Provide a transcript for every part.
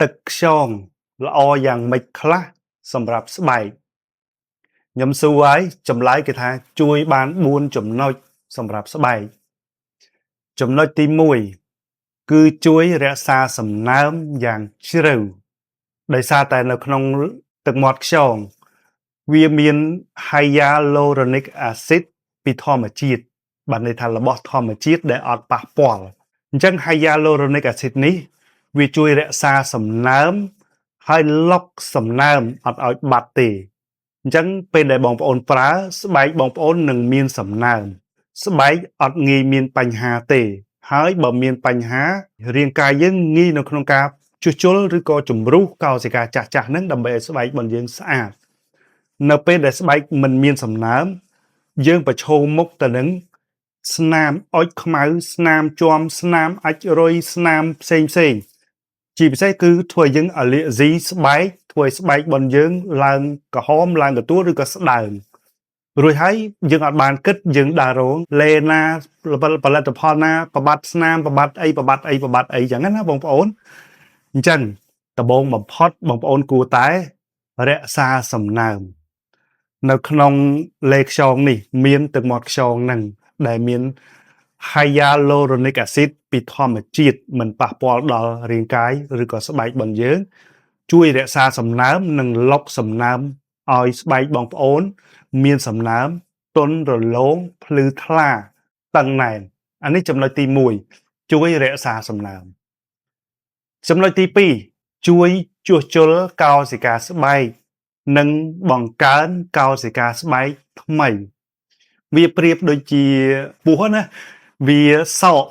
ទឹកខ្យងល្អយ៉ាងម៉េចខ្លះសម្រាប់ស្បែកខ្ញុំសួរហើយចម្លើយគេថាជួយបាន4ចំណុចសម្រាប់ស្បែកចំណុចទី1គឺជួយរក្សាសំណើមយ៉ាងជ្រៅដោយសារតែនៅក្នុងទឹកមាត់ខ្យងវាមាន hyaluronic acid ពីធម្មជាតិបានន័យថារបស់ធម្មជាតិដែលអត់ប៉ះពាល់អញ្ចឹង hyaluronic acid នេះវាជួយរក្សាសំណើមហើយលុកសំណើមអត់ឲ្យបាត់ទេអញ្ចឹងពេលដែលបងប្អូនប្រើស្បែកបងប្អូននឹងមានសំណើមស្បែកអត់ងាយមានបញ្ហាទេ ហើយបើមានបញ្ហារាងកាយយើងងាយនៅក្នុងការជួសជុលឬក៏ជំរុះកោសិកាចាស់ចាស់ហ្នឹងដើម្បីឲ្យស្បែករបស់យើងស្អាតនៅពេលដែលស្បែកមិនមានសំណើមយើងប្រឈមមុខទៅនឹងស្នាមអុចខ្មៅស្នាមជាំស្នាមអាចរុយស្នាមផ្សេងផ្សេងជាពិសេសគឺធ្វើឲ្យយើងអាឡែស៊ីស្បែកធ្វើឲ្យស្បែករបស់យើងឡើងក្រហមឡើងកទួលឬក៏ស្ដើងរួចហើយយើងអត់បានគិតយើងដើររងលេណាផលិតផលណាប្របាត់ស្នាមប្របាត់អីប្របាត់អីប្របាត់អីចឹងណាបងប្អូនអញ្ចឹងដំបូងបំផុតបងប្អូនគួរតែរក្សាសំណើមនៅក្នុងលេខ្យងនេះមានទឹកមាត់ខ្យងហ្នឹងដែលមាន hyaluronic acid ពីធម្មជាតិមិនប៉ះពាល់ដល់រាងកាយឬក៏ស្បែករបស់យើង ជួយរក្សាសំណើមនិងលុកសំណើមឲ្យស្បែកបងប្អូន មានសំណើមទន់រលោងភ្លឺថ្លាតឹងណែនអានេះចំណុចទី1ជួយរក្សាសំណើមចំណុចទី2ជួយជួសជុលកោសិកាស្បែកនិងបង្កើនកោសិកាស្បែកថ្មីវាប្រៀបដូចជាពស់ណាវាសក់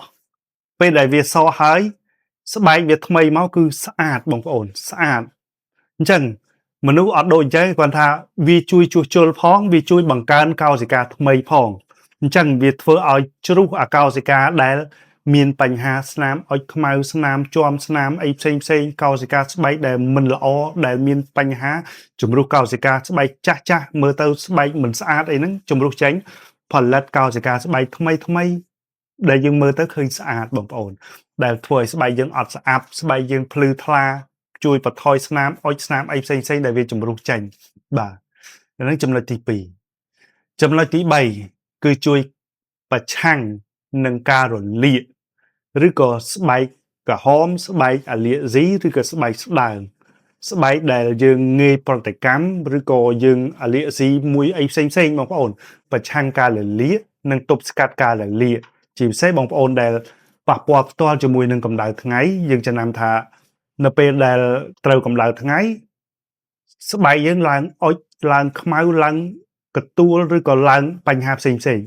ពេលដែលវាសក់ហើយស្បែកវាថ្មីមកគឺស្អាតបងប្អូនស្អាតអញ្ចឹងមនុស្សអត់ដូចអញ្ចឹងគាត់ថាវាជួយជួសជុលផងវាជួយបង្កើនកោសិកាថ្មីផងអញ្ចឹងវាធ្វើឲ្យជ្រុះអាកោសិកាដែលមានបញ្ហាស្នាមអុចខ្មៅស្នាមជាំស្នាមអីផ្សេងផ្សេងកោសិកាស្បែកដែលមិនល្អដែលមានបញ្ហាជំរុះកោសិកាស្បែកចាស់ចាស់មើលទៅស្បែកមិនស្អាតអីហ្នឹងជំរុះចេញផលិតកោសិកាស្បែកថ្មីថ្មីដែលយើងមើលទៅឃើញស្អាតបងប្អូនដែលធ្វើឲ្យស្បែកយើងអត់ស្អាប់ស្បែកយើងភ្លឺថ្លាជួយបន្ថយស្នាមអុចស្នាមអីផ្សេងផ្សេងដែលវាជំរុះចេញបាទហ្នឹងចំណុចទី2ចំណុចទី3គឺជួយប្រឆាំងនឹងការរលាកឬក៏ស្បែកក្រហមស្បែកអាឡែស៊ីឬក៏ស្បែកស្ដើងស្បែកដែលយើងងាយប្រតិកម្មឬក៏យើងអាឡែស៊ីមួយអីផ្សេងផ្សេងបងប្អូនប្រឆាំងការរលាកនិងទប់ស្កាត់ការរលាកជាពិសេសបងប្អូនដែលប៉ះពាល់ផ្ទាល់ជាមួយនឹងកម្ដៅថ្ងៃយើងចំណាំថានៅពេលដែលត្រូវកម្ដៅថ្ងៃស្បែកយើងឡើងអុចឡើងខ្មៅឡើងកទួលឬក៏ឡើងបញ្ហាផ្សេងផ្សេង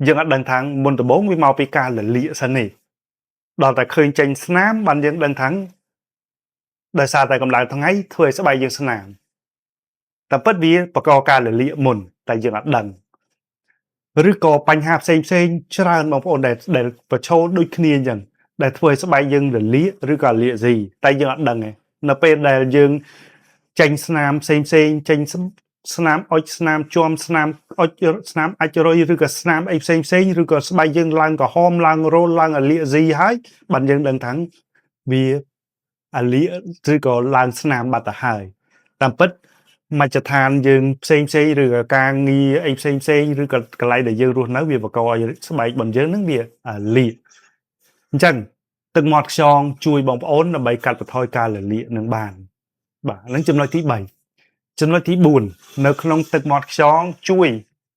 យើងអត់ដឹងថាមុនដំបូងវាមកពីការរលាកសិនទេដល់តែឃើញចេញស្នាមបានយើងដឹងថាដោយសារតែកម្ដៅថ្ងៃធ្វើឲ្យស្បែកយើងស្នាមតែពិតវាបកការរលាកមុនតែយើងអត់ដឹងឬក៏បញ្ហាផ្សេងផ្សេងច្រើនបងប្អូនដែលដែលប្រឈមដូចគ្នាអញ្ចឹងដែលធ្វើឲ្យស្បែកយើងរលាកឬក៏លាកស៊ីតែយើងអត់ដឹងទេនៅពេលដែលយើងចេញស្នាមផ្សេងផ្សេងចេញស្នាមអុចស្នាមជាំស្នាមអុចស្នាមអាចរុយឬក៏ស្នាមអីផ្សេងផ្សេងឬក៏ស្បែកយើងឡើងក្រហមឡើងរោលឡើងអាលៀកស៊ីហើយបានយើងដឹងថាវាអាលៀកឬក៏ឡើងស្នាមបាត់ទៅហើយតាមពិតមជ្ឈដ្ឋានយើងផ្សេងផ្សេងឬក៏ការងារអីផ្សេងផ្សេងឬក៏កន្លែងដែលយើងរស់នៅវាបង្កឲ្យស្បែករបស់យើងនឹងវាអាលៀកអញ្ចឹងទឹកមាត់ខ្យងជួយបងប្អូនដើម្បីកាត់បន្ថយការរលាកនឹងបានបាទហ្នឹងចំណុចទី3ចំណុចទី4នៅក្នុងទឹកមាត់ខ្យងជួយ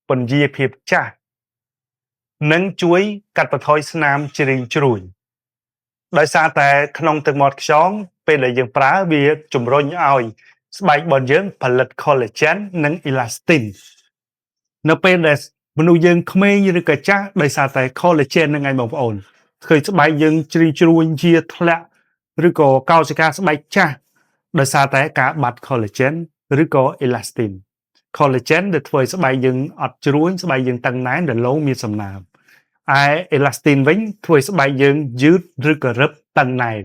ពន្យាភាពចាស់និងជួយកាត់បន្ថយស្នាមជ្រីងជ្រួញដោយសារតែក្នុងទឹកមាត់ខ្យងពេលដែលយើងប្រើវាជំរុញឲ្យស្បែករបស់យើងផលិត collagen និង elastin នៅពេលដែលមនុស្សយើងក្មេងឬក៏ចាស់ដោយសារតែ collagen ហ្នឹងឯងបងប្អូនឃើញស្បែកយើងជ្រីងជ្រួញជាធ្លាក់ឬក៏កោសិកាស្បែកចាស់ដោយសារតែការបាត់ collagen ឬក៏ elastin collagen ដែលធ្វើឲ្យស្បែកយើងអត់ជ្រួញស្បែកយើងតឹងណែនរលោងមានសំណើមឯ elastin វិញធ្វើឲ្យស្បែកយើងយឺតឬក៏រឹបតឹងណែន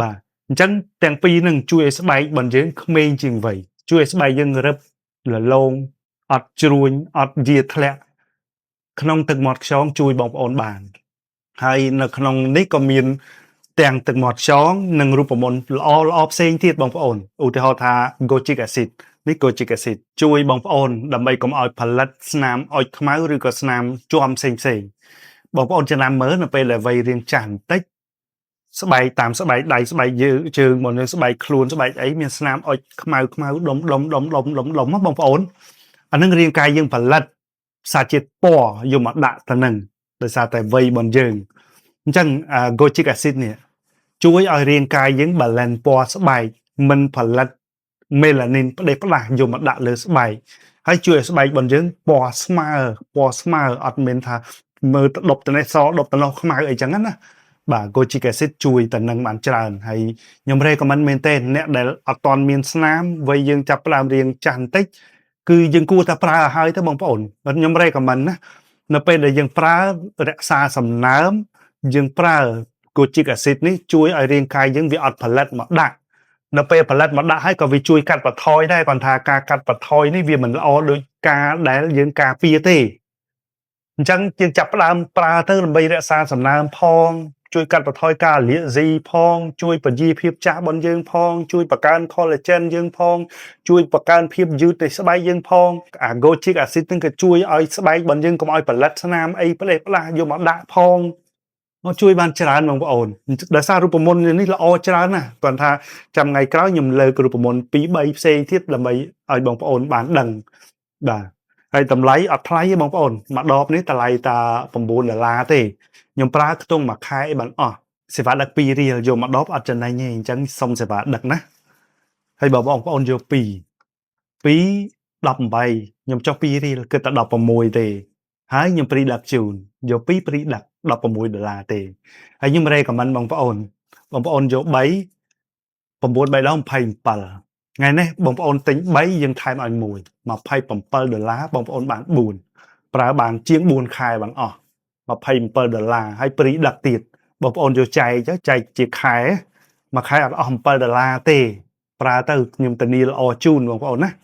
បាទអញ្ចឹងទាំងពីរនឹងជួយឲ្យស្បែករបស់យើងក្មេងជាងវ័យជួយឲ្យស្បែកយើងរឹបរលោងអត់ជ្រួញអត់យាធ្លាក់ក្នុងទឹកមាត់ខ្យងជួយបងប្អូនបានហើយនៅក្នុងនេះក៏មាន ទាំងទឹកមាត់ខ្យងនិងរូបមន្តល្អល្អផ្សេងទៀតបងប្អូនឧទាហរណ៍ថា Kojic acid នេះ Kojic acid ជួយបងប្អូនដើម្បីកុំឲ្យផលិតស្នាមអុចខ្មៅឬក៏ស្នាមជាំផ្សេងផ្សេងបងប្អូនចំណាំមើលនៅពេលដែលវ័យរាងចាស់បន្តិចស្បែកតាមស្បែកដៃស្បែកយើជើងមកនឹងស្បែកខ្លួនស្បែកអីមានស្នាមអុចខ្មៅខ្មៅដុំដុំដុំដុំដុំដុំបងប្អូនអានឹងរាងកាយយើងផលិតសារជាតិពណ៌យកមកដាក់ទៅនឹងដោយសារតែវ័យរបស់យើងអញ្ចឹង Kojic acid នេះជួយឲ្យរាងកាយយើង balance ពណ៌ស្បែកមិនផលិត melanin ផ្ដេសផ្ដាស់យកមកដាក់លើស្បែកហើយជួយឲ្យស្បែករបស់យើងពណ៌ស្មើពណ៌ស្មើអត់មានថាមើលទៅដប់ទៅនេះសដប់ទៅនោះខ្មៅអីចឹងណាបាទ Kojic acid ជួយតែនឹងបានច្រើនហើយខ្ញុំ recommend មែនទេអ្នកដែលអត់ទាន់មានស្នាមវ័យយើងចាប់ផ្ដើមរាងចាស់បន្តិចគឺយើងគួរតែប្រើឲ្យហើយទៅបងប្អូនខ្ញុំ recommend ណានៅពេលដែលយើងប្រើរក្សាសំណើមយើងប្រើ Kojic acid នេះជួយឲ្យរាងកាយយើងវាអត់ផលិតមកដាក់នៅពេលផលិតមកដាក់ហើយក៏វាជួយកាត់បន្ថយដែរគាត់ថាការកាត់បន្ថយនេះវាមិនល្អដូចការដែលយើងការពារទេអញ្ចឹងយើងចាប់ផ្ដើមប្រើទៅដើម្បីរក្សាសំណើមផងជួយកាត់បន្ថយការលាកស៊ីផងជួយពន្យាភាពចាស់របស់យើងផងជួយបង្កើន collagen យើងផងជួយបង្កើនភាពយឺតនៃស្បែកយើងផងអា Kojic acid ហ្នឹងក៏ជួយឲ្យស្បែករបស់យើងកុំឲ្យផលិតស្នាមអីផ្ដេសផ្ដាស់យកមកដាក់ផងមកជួយបានច្រើនបងប្អូនដោយសាររូបមន្តនេះល្អច្រើនណាស់គាត់ថាចាំថ្ងៃក្រោយខ្ញុំលើករូបមន្ត2 3ផ្សេងទៀតដើម្បីឲ្យបងប្អូនបានដឹងបាទហើយតម្លៃអត់ថ្លៃទេបងប្អូនមួយដបនេះតម្លៃតែ9ដុល្លារទេខ្ញុំប្រើខ្ទង់មួយខែបានអស់សេវាដឹក2រៀលយកមួយដបអត់ចំណេញទេអញ្ចឹងសុំសេវាដឹកណាហើយបើបងប្អូនយក2 2 18ខ្ញុំចុះ2រៀលគិតតែ16ទេហើយខ្ញុំ free ដឹកជូនយក2 free ដឹក16ដុល្លារទេហើយខ្ញុំ recommend បងប្អូនបងប្អូនយក3 9 3ដង27ថ្ងៃនេះបងប្អូនទិញ3យើងថែមឲ្យ1 27ដុល្លារបងប្អូនបាន4ប្រើបានជាង4ខែបានអស់27ដុល្លារហើយ free ដឹកទៀតបងប្អូនយកចែកចែកជាខែមួយខែអត់អស់7ដុល្លារទេប្រើទៅខ្ញុំធានាល្អជូនបងប្អូនណា។